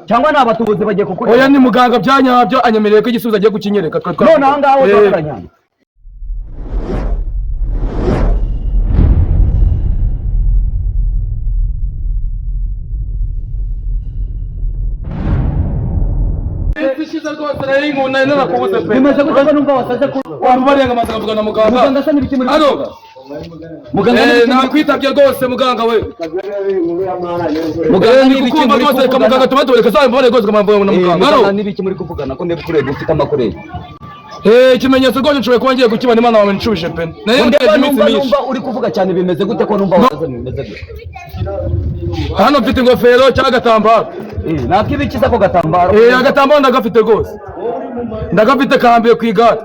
Cyangwa ni abatubuzi bagiye kukureba? Oya, ni muganga bya nyabyo, anyemereye ko igisubizo agiye kukinyereka. None aha ngaho twakoranye. Ishize rwose nari nkunda narakubuze pe. Bimeze gute ko numva wasaze ku Wambabariye ngo amaze kuvugana na muganga. Muganga asa n'ibiki muri Alo. kuvuga? Muganga n'ibiki muri- Nakwitabye rwose muganga we. Muganga Ndi n'ibiki kukumva muri rwose, reka kuvugana? muganga tuba tubereka za mbabare rwose nkamuvugana na muganga. Muganga Alo. n'ibiki muri kuvugana ko ndeba kureba ufite amakureri? Ikimenyetso rwose nshoboye kuba ngiye kukibona, Imana wawe nshubije pe. Nari Ndeba ntegereje iminsi numva myinshi. numva uri kuvuga cyane, bimeze gute ko numva wasaze, bimeze gute? Hano mfite ingofero cyangwa agatambaro. Nakibiki se ako gatambaro? Agatambaro ndagafite rwose. Ndagafite kahambiye ku igare.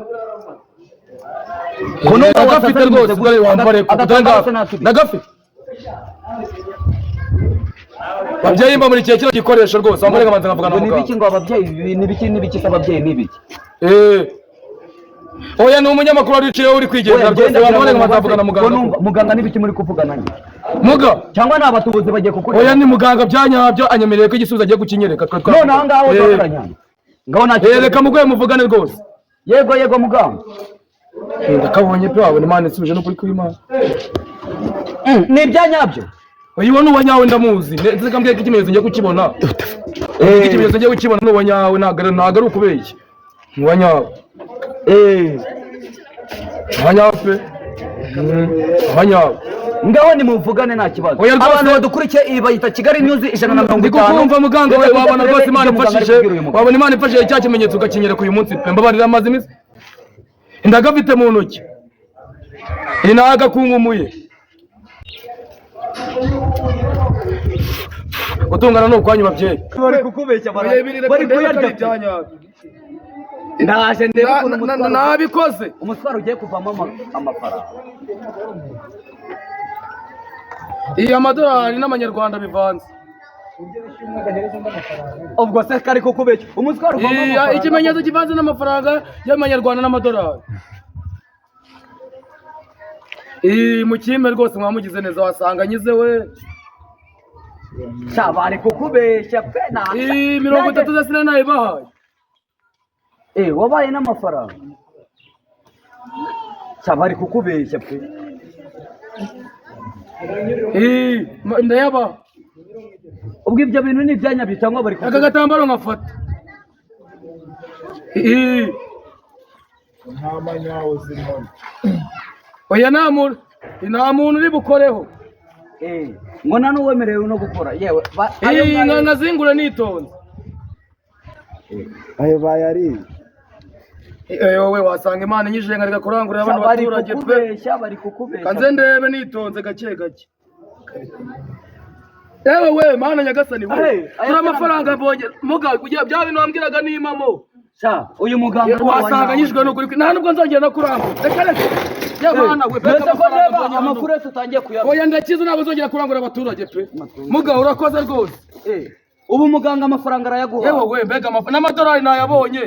Ko numva Ndagafite wasaze rwose bimeze gute? dore wambare ku Agatambaro se nakibiki? Ndagafite. Babyeyi mbamurikiye kino gikoresho rwose, wambare nkabanza nkavugana na Ngo nibiki muganga. ngo ababyeyi nibiki nibiki se ababyeyi nibiki? Oya, ni umunyamakuru wari uciyeho uri kwigendera Oya, rwose, genda wambare kugira ngo nkabanza nkavugana na mubaze, ko muganga. numva muganga n'ibiki muri kuvugana njye? Muga. Cyangwa ni abatubuzi bagiye kukureba? Oya, ni muganga bya nyabyo, anyemereye ko igisubizo agiye kukinyereka. None aha ngaho twakoranye. Ngaho nta kibazo. Reka muguye muvugane rwose. Yego yego muganga. Ndakabonye pe, wabona Imana isubije n'ukuri kw'Imana. Ni ibya nyabyo. Uyu ni uwa nyawe ndamuzi. Ndetse kambwiye ko ikimenyetso ngiye kukibona. Ikimenyetso ngiye kukibona ni uwa nyawe, ntabwo ari ukubeshya. Ni uwa nyawe. Uwa nyawe pe. Uwa nyawe. Ngaho nimuvugane nta kibazo. Oya, rwose. Abantu badukurikiye iyi bayita Kigali News 150. Ndi kukumva muganga we, Reka wabona turebe rwose Imana ibyo muganga ari imfashije. kubwira uyu mugabo. Wabona Imana imfashije cya kimenyetso ukakinyereka uyu munsi pe. Mbabarira amaze iminsi. Ndagafite mu ntoki. Inagakunkumuye. Gutungana ni ukwanyu babyeyi. Bari kukubeshya bari kuyarya. Ndaje ndebe ukuntu umutwaro Nabikoze. umutwaro ugiye kuvamo amafaranga. Iyi amadolari n'amanyarwanda bivanze. Ubwo se kari kukubeshya umutwaro uvamo Iya, amafaranga. ikimenyetso kivanze n'amafaranga y'amanyarwanda n'amadolari. Iyi mukimpe rwose mwamugize neza, wasanga nyize we. Sha bari kukubeshya pe na. Iyi 30 zose nari nayibahaye. Wabaye n'amafaranga. Sha bari kukubeshya pe. Iyi ndayabaha. Ubwo ibyo bintu ni ibyanya cyangwa bari Aka kukubeshya? gatambaro nkafata. Iyi. Oya, nta muntu nta muntu uri bukoreho. Ngo nta n'uwemerewe no gukora yewe ayo Iyi ngayo- nkazingura nitonze. Ayo bayariye. Wowe wasanga Imana inyijije nkareka kurangurira Sha abana bari baturage pe. kukubeshya bari kukubeshya. Kanze ndebe nitonze gake gake. Ewe we Mana nyagasani we. Hey, aya Turi amafaranga mbonye muga kugira bya bintu wambwiraga nimamo. Sha uyu muganga ni Wasanga uwanyawe. nyijwe n'ukuri nta nubwo nzongera no kurangura. Reka reka. Ya Mana we Mbese ko amafaranga ndeba mbonye hano. amakuru yose utangiye kuyabona. Oya ndakize ntabwo nzongera kurangura abaturage pe. Muga urakoze rwose. Ubu muganga amafaranga arayaguha. Ewe we mbega amafaranga n'amadolari nayabonye.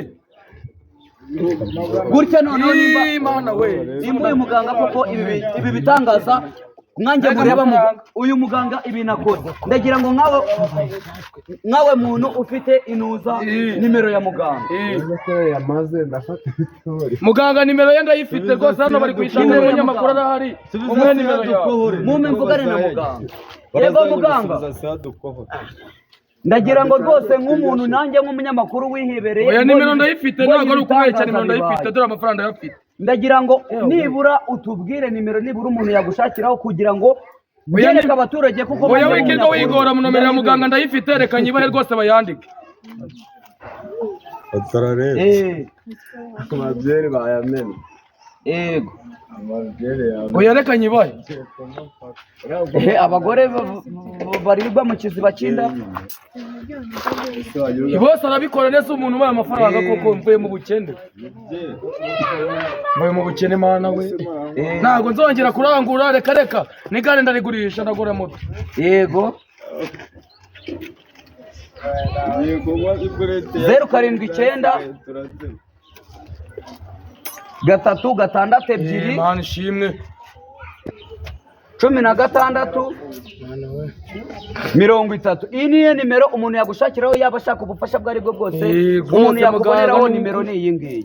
Gutya noneho nimba Imana we. nimba uyu muganga koko ibi bitangaza mwanjye Mbega mureba amafaranga. uyu muganga ibintu akora ndagira ngo nkawe muntu ufite inuza nimero ya muganga. Yamaze ndafata ibitore. Muganga nimero ye ndayifite rwose, hano bari kuyishaka, Nimero ya umunyamakuru muganga. arahari. Umwe nimero yawe. Mumpe mvugane na muganga. Yego muganga. Ndagira ngo rwose nk'umuntu nanjye nk'umunyamakuru wihibereye Oya nimero ndayifite mbonye ntabwo ari ukubeshya, ibitangaza nimero ndayifite bibaye. dore amafaranga ndayafite. Ndagira ngo nibura utubwire nimero nibura umuntu yagushakiraho kugira ngo Oya, byereke abaturage kuko Oya nanjye wikirwa nk'umunyamakuru wigora mu nomero ya muganga ndayifite, reka nyibahe rwose bayandike. Turarebye. Amabyeri bayamena. Yego. Amabyeri yamena. Oya reka nyibahe. Abagore barirwa mu kiziba cy'inda. Bose arabikora neza umuntu ubaye amafaranga koko mvuye mu bukene. Mvuye mu bukene Mana we. Ntabwo nzongera kurangura reka reka. N'igare ndarigurisha ndagura moto. Yego. 079 3 6 2. Imana ishimwe. 16 30. Iyi niyo nimero umuntu yagushakiraho, yaba ashaka ubufasha ubwo ari bwo bwose. Rwose Umuntu yakuboneraho muganga, nimero ni iyi ngiyi.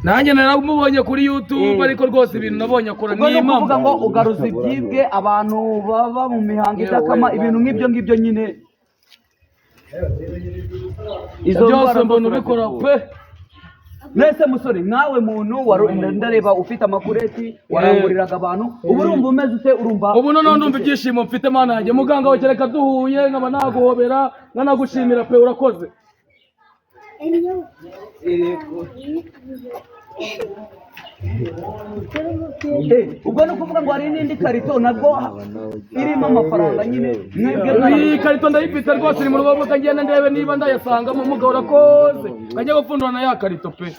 Nanjye naramubonye kuri YouTube, ariko rwose ibintu nabonye akora Ubwo ni ni ukuvuga impamo. ngo ugaruza ibyibwe, abantu baba mu mihango idakama, ibintu nk'ibyo ngibyo nyine. Izo Byose ndwara mbona zose ubikora urazivura. pe. Mwese musore, nkawe muntu ndareba ufite amakureti waranguriraga abantu, ubu urumva umeze ute? Urumva Ubu noneho ndumva ibyishimo mfite, mana yanjye. Muganga we, kereka duhuye nkaba naguhobera nkanagushimira pe, urakoze. Ubwo ni ukuvuga ngo hari n'indi karito nabwo irimo amafaranga nyine mwebwe Iyi karito ndayifite rwose, iri mu rugo, reka ngende ndebe niba ndayasangamo. Mugabo urakoze, kajya gupfundura na ya karito pe.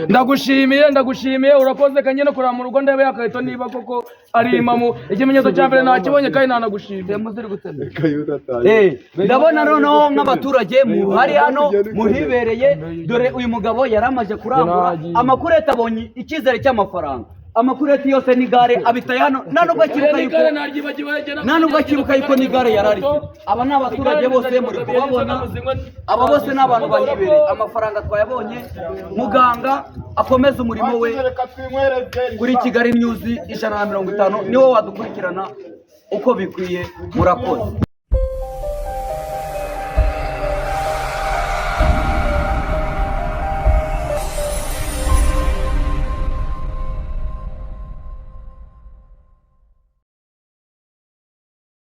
Ndagushimiye, ndagushimiye, urakoze. Kajya no kureba mu rugo ndebe ya karito niba koko ari impamo. Ikimenyetso cya mbere nakibonye kandi nanagushimiye. Muziri gutemera. Kayuda ataye. Ndabona noneho nk'abaturage muhari hano muhibereye, dore uyu mugabo yari amaze kurangura amakureti, abonye icyizere cy'amafaranga, amakureti yose n'igare abitaye hano, nta nubwo akibuka yuko nta nubwo akibuka yuko n'igare yari arifite. Aba ni abaturage bose muri kubabona, aba bose ni abantu bahibereye. Amafaranga twayabonye, muganga akomeze umurimo we kuri Kigali News 150, niwo wadukurikirana uko bikwiye. Murakoze.